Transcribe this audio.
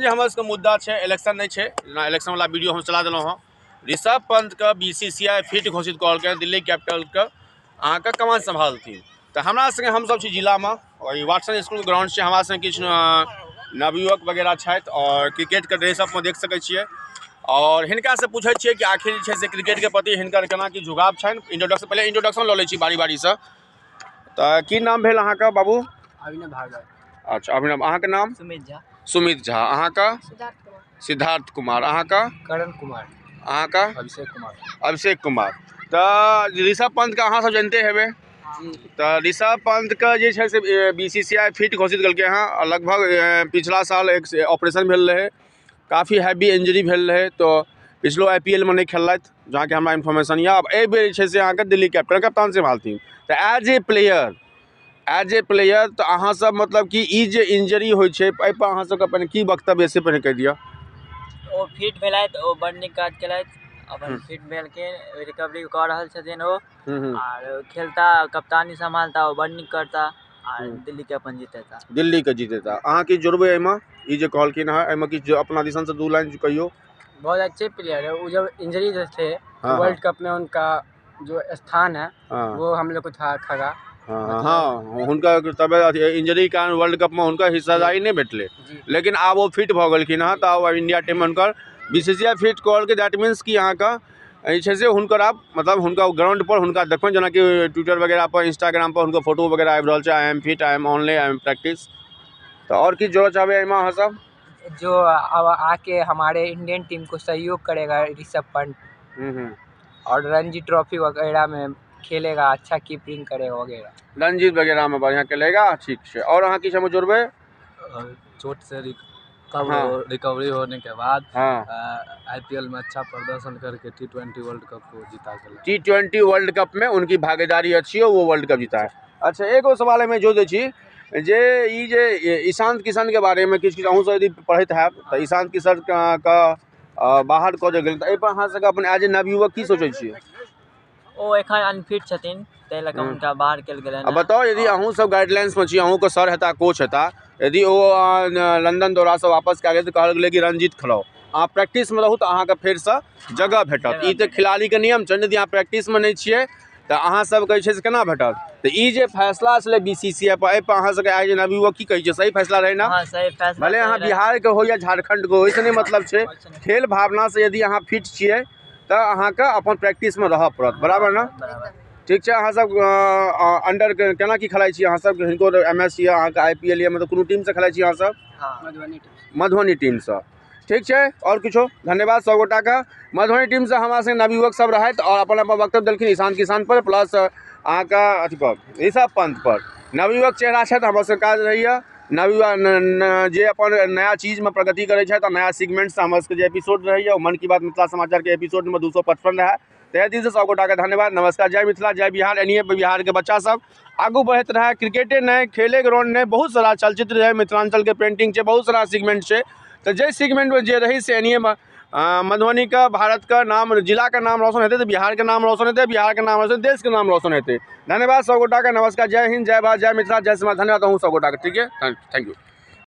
जे हमर सबके मुद्दा छै, इलेक्शन नहि छै। जेना इलेक्शन वाला वीडियो हम चला देलहुँ हँ। ऋषभ पंतके बीसीसीआई फिट घोषित कहलकै, दिल्ली कैपिटलके अहाँके कमान सम्भालथिन। तऽ हमरा संगे हमसब छी जिलामे और ई वाटसन स्कूल ग्राउंड छै। हमरा संगे किछु नवयुवक वगैरह छथि और क्रिकेटके ड्रेसअपमे देख सकै छियै और हिनकासँ पूछै छियै कि आखिर जे छै से क्रिकेटके प्रति हिनकर केना की झुकाव छनि। इंट्रोडक्शन, पहिले इंट्रोडक्शन लऽ लै छी बारी बारीसँ। तऽ की नाम भेल अहाँके बाबू? अभिनव भार्गव। अच्छा अभिनव, अहाँके नाम? सुमित झा। सुमित झा। अहाँके? सिद्धार्थ कुमार। सिद्धार्थ कुमार। अहाँके? करण कुमार। अहाँके? अभिषेक कुमार। अभिषेक कुमार। तऽ ऋषभ पंतके अहाँ सब जनिते हेबै। तऽ ऋषभ पंतके जे छै से बीसीसीआई फिट घोषित केलकै हँ। लगभग पिछला साल एक ऑपरेशन भेल रहै, काफी हैवी इंजरी भेल रहै, तऽ पिछलो आईपीएल मे नहि खेललथि, जहाँ कि हमरा इन्फॉर्मेशन यऽ। आब एहि बेर जे छै से अहाँके दिल्ली कैपिटल कप्तान सम्भालथिन। तऽ एज ए प्लेयर तऽ अहाँ सब मतलब कि ई जे इंजरी होइ छै, एहिपर अहाँ सबके पहिने की वक्तव्य, से पहिने कहि दिअ। ओ फिट भेलथि, ओ बड़ नीक काज केलथि। अपन फिट भेलखिन, रिकवरी कऽ रहल छथिन ओ आर खेलता, कप्तानी सम्हालता, ओ बड़ नीक करता आर दिल्ली के अपन जीतेता। दिल्ली के जीतेता। अहाँ की जोड़बै एहिमे? ई जे कहलखिन हँ, एहिमे किछु अपना दिसन से दू लाइन कहियौ। बहुत अच्छे प्लेयर है वो। जब इंजरी जो थे, वर्ल्ड कप में उनका जो स्थान है, वो हम लोग को था खगा। हँ, हुनकर तबियत इंजरी कारण वर्ल्ड कपमे हुनकर हिस्सेदारी नहि भेटलै। लेकिन आब ओ फिट भऽ गेलखिन हँ, तऽ आब इंडिया टीममे हुनकर बीसीसीआई फिट कहलकै। That means कि अहाँके जे छै से हुनकर आब मतलब हुनका ग्राउंड पर हुनका देखबनि, जेनाकि ट्विटर वगैरह पर, इंस्टाग्राम पर हुनकर फोटो वगैरह आबि रहल छै, "I am fit, I am only, I am practice"। तऽ आओर किछु जोड़ऽ चाहबै एहिमे अहाँ सब? जो अब आके हमारे इंडियन टीम को सहयोग करेगा ऋषभ पंत और रणजी ट्रॉफी वगैरह में खेलेगा, अच्छा कीपिंग करेगा वगैरह। रणजीत वगैरहमे बढ़िआँ खेलेगा। ठीक छै। आओर अहाँ किछु एहिमे जोड़बै? चोट से रिकवरी होने के बाद आईपीएल में अच्छा प्रदर्शन करके टी20 वर्ल्ड कप को जीता के। टी20 वर्ल्ड कप में उनकी भागीदारी अच्छी हो, वो वर्ल्ड कप जीता है। अच्छा, एगो सवाल एहिमे जोड़ दै छी जे ई जे ईशांत किशन के बारेमे किछु किछु अहूँसब यदि पढ़ैत हैब, तऽ ईशांत किशन के बाहर कऽ देल गेल, तऽ एहिपर अहाँ सबके अपन एज ए नवयुवक की सोचै छियै? ओ एखन अनफिट छथिन, ताहि लऽ कऽ हुनका बाहर कयल गेलनि। आ बताउ, यदि अहूँ सब गाइडलाइंसमे छी, अहूँके सर हेता, कोच हेता, यदि ओ लंदन दौरासँ वापस कए गेल तऽ कहल गेलै कि रणजीत खेलाउ, अहाँ प्रैक्टिसमे रहू, तऽ अहाँके फेरसँ जगह भेटत। ई तऽ खिलाड़ीके नियम छै ने। यदि अहाँ प्रैक्टिसमे नहि छियै, तऽ अहाँ सबके जे छै से केना भेटत? तऽ ई जे फैसला छलै बीसीसीआई पर, एहिपर अहाँ सबके एज ए नवयुवक की कहै छियै? सही फैसला रहै ने? हँ, सही फैसला। भले अहाँ सही रहै। बिहारके हो या झारखण्डके हो, ओहिसँ नहि मतलब छै। खेल भावनासँ यदि अहाँ फिट छियै, तऽ अहाँके अपन प्रैक्टिसमे रहऽ पड़त, बराबर ने? बराबर। ठीक छै। अहाँ सब अंडर केना की खेलाइ छी अहाँ सब? हिनको एमएस यऽ, अहाँके आईपीएल यऽ, मतलब कोनो टीमसँ खेलाइ छी अहाँ सब? हँ, मधुबनी टीम। मधुबनी टीमसँ। ठीक छै, आओर किछो? धन्यवाद सब गोटाके। मधुबनी टीमसँ हमरा संगे नवयुवक सब रहथि आओर अपन अपन वक्तव्य देलखिन ईशान किशन पर, प्लस अहाँके अथी पर, ऋषभ पंत पर। नवयुवक चेहरा छथि। हमर सबके काज रहैए नवयुवक जे अपन नया चीजमे प्रगति करै छथि आ नया सेगमेंटसँ हमर सबके जे एपिसोड रहैए, ओ मन की बात मिथिला समाचारके एपिसोड नंबर 255 रहए। तहे दिलसँ सब गोटाके धन्यवाद, नमस्कार, जय मिथिला, जय बिहार। एनाहिए बिहारके बच्चा सब आगू बढ़ैत रहए। क्रिकेटे नहि, खेले ग्राउंड नहि, बहुत सारा चलचित्र रहै, मिथिलाञ्चलके पेंटिंग छै, बहुत सारा सेगमेंट छै। तऽ जाहि सेगमेंटमे जे रही से एनाहिए मधुबनीके, भारतके नाम, जिलाके नाम रोशन हेतै, तऽ बिहारके नाम रोशन हेतै, बिहारके नाम रोशन, देशके नाम रोशन हेतै। धन्यवाद सब गोटाके, नमस्कार, जय हिन्द, जय भारत, जय मिथिला, जय समाज। धन्यवाद अहूँ सब गोटाके। ठीक है, thank you.